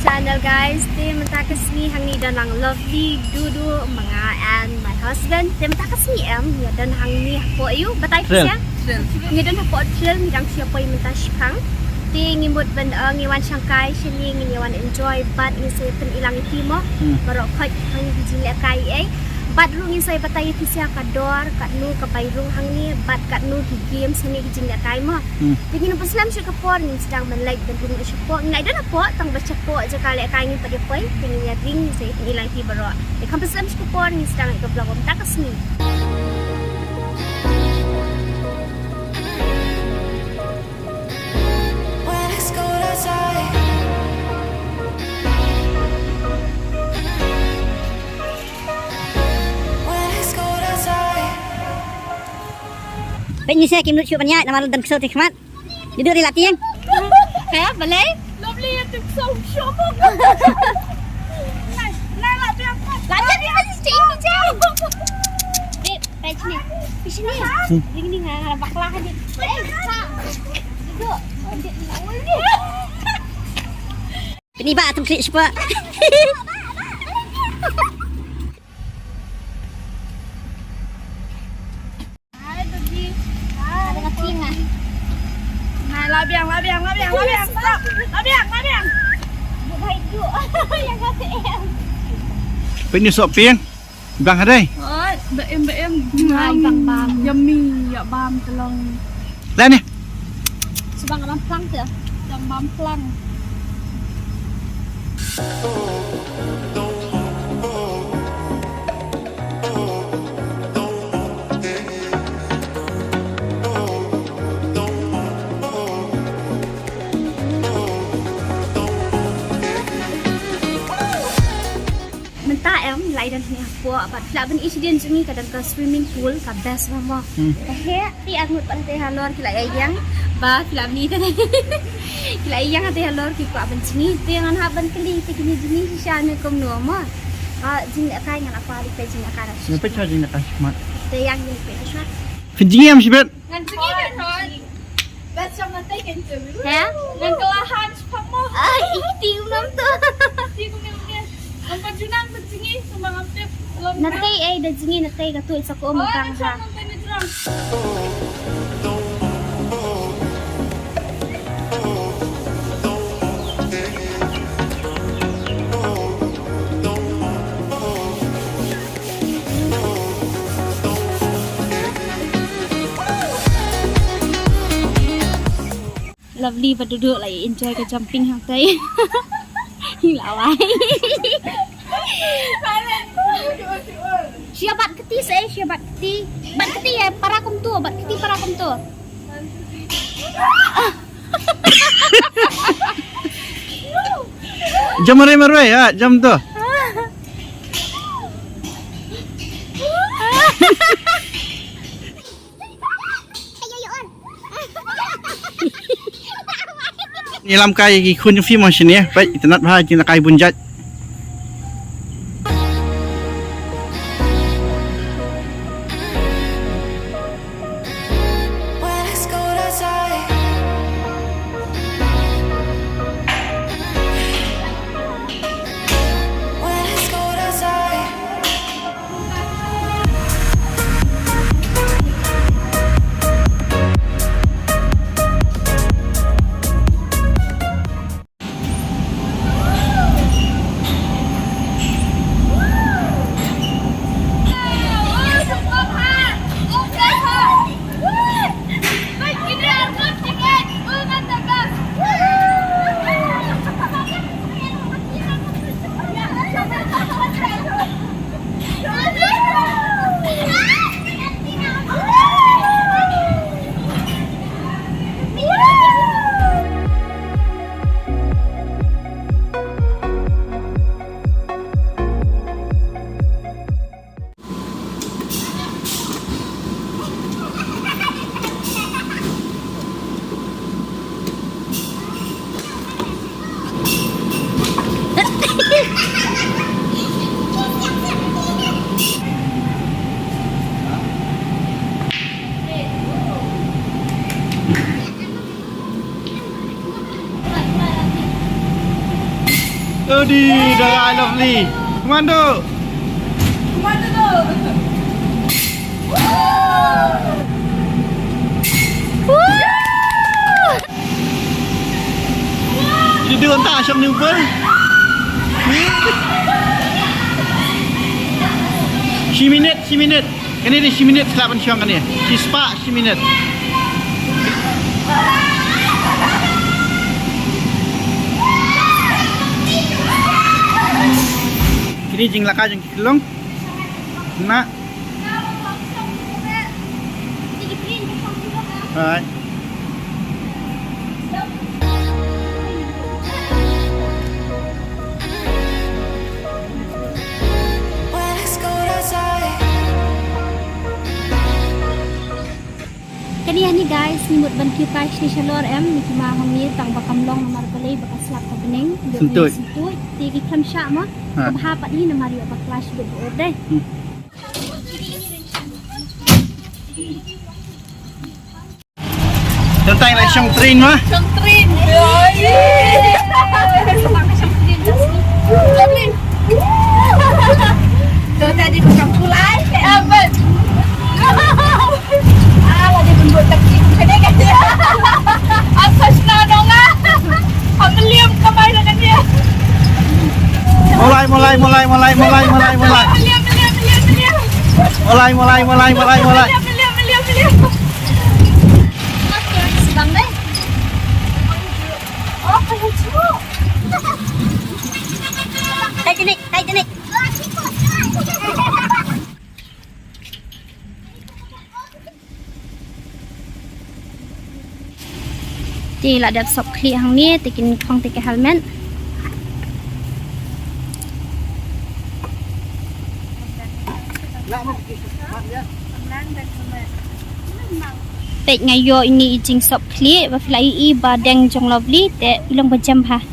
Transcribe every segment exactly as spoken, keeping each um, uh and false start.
Channel guys, te mynta ka sngi hangne don lang Lovely, Dudu, ma nga and my husband. Te mynta ka sngi em, ngi don hangne hapoh ïa u, batai phi sha. Ngi don hapoh trail, ngi dang shu poi mynta shipang. Te ngi mut ban, eh, ngi wan shangkai shane, ngi wan enjoy bad ngi sa pyn-i lang ïa phi mo. Hmm. Baroh khoit hangne ki jinglehkai ei. Bad ruh ngi sa batai ïa phi sha ka dor, katno ka bai rung hangne, bad katno ki games hangne ki jinglehkai mo. Hmm. Te ngin ym pynslem shuh ka por, ngin sdang ban leit ban rung shapoh. Ngi la don hapoh, tang ba shapoh jaka lehkai ngin pat ïa poi, te ngin ïa ring, ngin sa ïa pyn-i lang ïa phi baroh. Te kham pynslem shuh ka por, ngin sdang ïa ka vlog mynta ka sngi. Peit ngi sha kim lut shuh ban ïaid namar don ksew te khmat. Dudu ri la tieng. Ka balei? Lovely ïa te ksew shuh bok. Lai, lai la tieng. La tieng, la tieng. Babe, peit sini. Peit sini. Ring ring, nga bakla ka dei. Eh, sa. Dudu. Pynban atum klik shuwa. Hai, Dogi. Hai, Dogi. Hai, la biang, la biang, la biang, la biang. Stop. La biang, la biang. Bukai tu. Yang kata em. Pynïasoh ping. Bang hadai. Oi, ba em, ba em. Hai, bang bam. Yummy, ïa bam telong. Lah ni. Subang bam plang tu. Bam plang. Mynta em, la i don hangne hapoh, bad phi lah ban i shadien jong ngi ka don ka swimming pool, ka best bha mo. Hmm. Ka heh, te arngut pat hangtei halor ki la ïa ïeng, ba phi lah ban i te. Ki la ïa ïeng hangtei halor ki kwah ban jngi, te ngan hap ban kylli, te kine jngi shisha ne kumno mo. Ah, jngi akai ngan apa ri pe jngi akai na. Ngan peit sha jngi akai shmat. Te ïa ngi peit sha. Phin jngi em shibit. Ngan jngi peit hoi. Bad shong na te ken tu. Ha? Ngan kylla han shipang mo. Ai, iti u nam tu. Ti ku ngi ngi. Ngam pat ju nang ban jngi, kumba ngam tip. Na te ei da jngi na te ka tu sa ko mo kang ha. Lovely bad Dudu la enjoy ka jumping hangtei. Hi la wai. Sha bat kti se, sha bat kti. Bat kti ïa para kumto, bat kti para kumto. Jump marwei marwei, ha, jump to. Ngi lam kai ki khun jong phi mo shane, peit itynnad bha jingïalehkai bun jait. Odi, dah lovely. Komando. Komando tu. Ito doon ta, siyang number. Shi minit, shi minit. Kane dei shi minit sa lah ban shong kane. Shi spah shi minit. Kine jinglehkai jong ki khyllung. Na. Alright. Kane hangne guys, ngi mut ban kiew kai shane shalor em, ngi kiew ma hangne tang ba kam long namar balei ba ka slap ka bneng, ïoh ngi sngewthuh, te ki khlem shah mo, ha, ka bha pat hi namar ïoh ba clash bit ba ur dei. Hmm. Tang tang la shong train ma. Shong train. Shong train. Shong train. Shong train. Shong train. Ah, la dei ban buh taxi kum kane ka dia. Asal sna dong ah. Hap liam kamai la ka dia. Molai, molai, molai, molai, molai, molai, molai. Liam, liam, liam, liam. Molai, molai, molai, molai, molai. Liam, liam, liam, liam. Sedang deh. Oh, kayu tu. Hai, Jenik, hai, Jenik. Te la dep sop khlieh hangne, te kin phong te ka helmet. Peit nga ïoh ine i jingsop khlieh ba phi la ïohi ba deng jong Lovely te i long ba jem bha.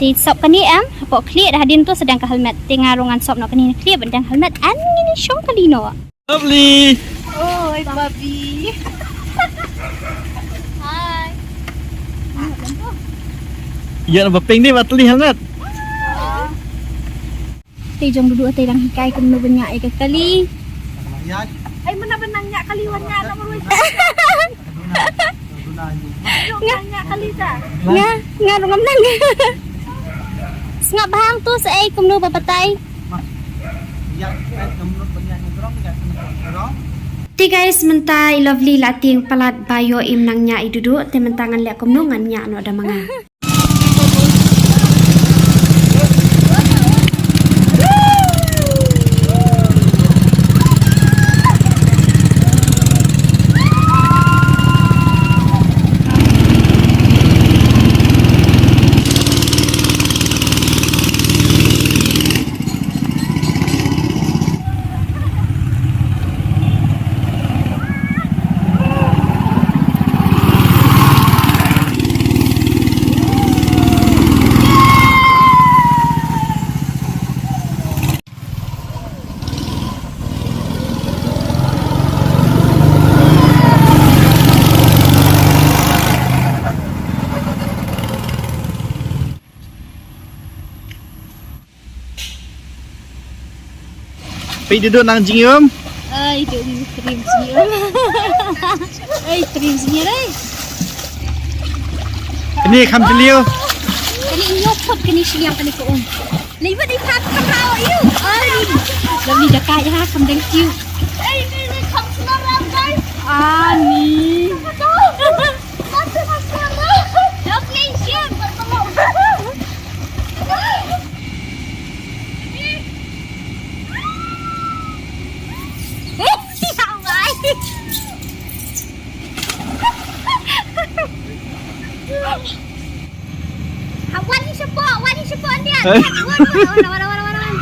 Te sop kane em, hapoh khlieh da hadien to sa deng ka helmet. Te nga ruh ngan sop noh kane khlieh ban deng helmet. An ngin ïa shong kali noh. Lovely. Oi, Bobby. Hai. Ïa ba pink ni ba tylli helmet. Te jong Dudu te dang hikai kumno ban ñiah ïa ka kali. Ai, mana ban ñiah kali, wan ñiah na marwei. Nga, nga ruh ngam nang. Sngap bha hangtu sa ei kumno ba batai. Te guys, mynta i Lovely la tieng palat ba ïoh im nang ñiah i Dudu, te mynta ngan leh kumno ngan ñiah noh da ma nga. Peit Dudu nang jingim. Ai, Dudu nang jingim. Ai, jingim ai. Kane kham jylliew. Kane ïoh phot kane shiliang kane ko um. Lei ba dei pat kham hau ïoh. Ai. Lovely jaka ïa kham dang cute. Ai, ni ni kham snar ram kai. Ani. Lovely shim. Ha, wan ni shapoh, wan ni shapoh, Andian. Eh? Wan, wan, wan, wan, wan, wan, wan.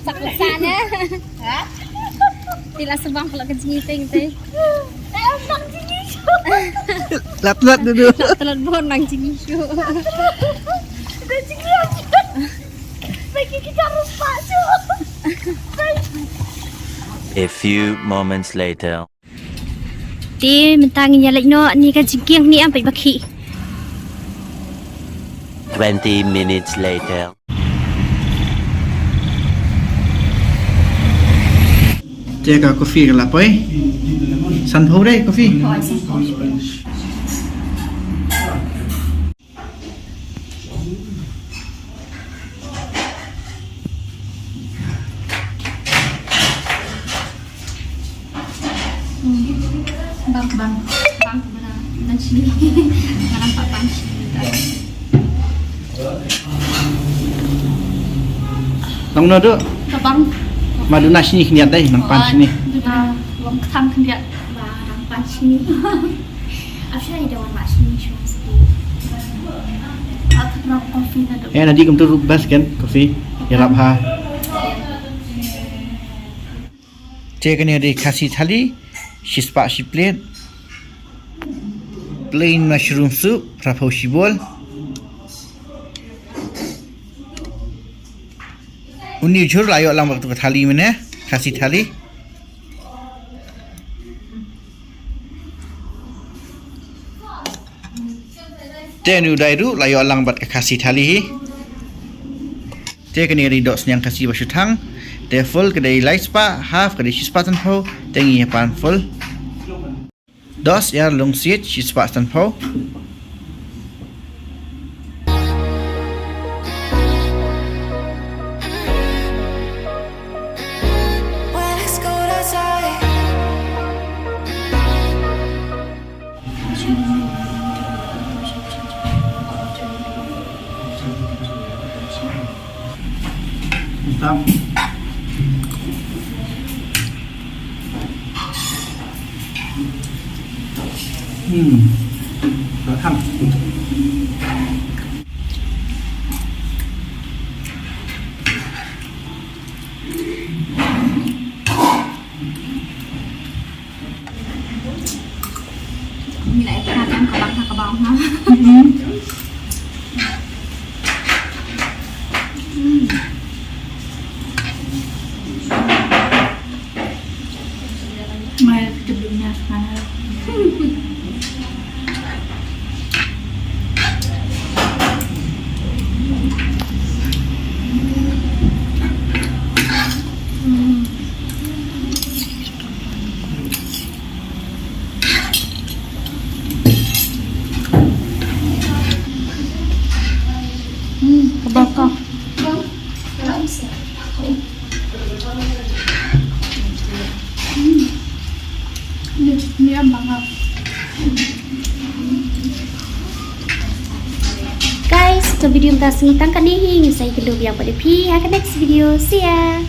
Sak sak ne. Ha? Te la sbang pala ka jingipeng te. Te am bang jingipeng. Lat lat dulu. Lat lat bon nang jingïoh. Dah jingïoh. Bagi kita rupa tu. A few moments later. Te mynta ngin ïa leit noh, ni ka jingkieng ni am peit ba khih. Twenty minutes later. Te ka coffee ka la poi. San phew dei coffee. Bang, bang, bang, bang, bang sini. Ngarang pak bang sini. Nang no do? Ka bang. Ma duna sini khyndiat dei, nang pan sini. Duna long ktang khyndiat. Ma nang pan sini. Asha ida wan ma sini shong sini. Aku pernah coffee na do. Eh, nadi kum tu best kan coffee. Ïarap ha. Te kane dei Khasi thali, shispah shi plate. Plain mushroom soup, phra phew shi bol. Uni u jhur la ïoh lang bad ka thali mynne, Khasi thali. Te uni u dai ruh la ïoh lang bad ka Khasi thali hi. Te kane ka dei doh sniang Khasi ba shu thang. Te full ka dei lai spah, half ka dei shispah san phew, te ngi ïa pan full. Doh sniang lungsiej shispah san phew. Mantap. Hmm. Makan. Ngi la ïa ka bang ha, ka bang ha. Mai kita belum nyas mana. Hmm, ka bang ka. Hmm. Ni, ni am bang ka. Guys, ka video mynta sngi tang katne hi, ngin sa ïakynduh biang pat ïa phi ha ka next video. See ya.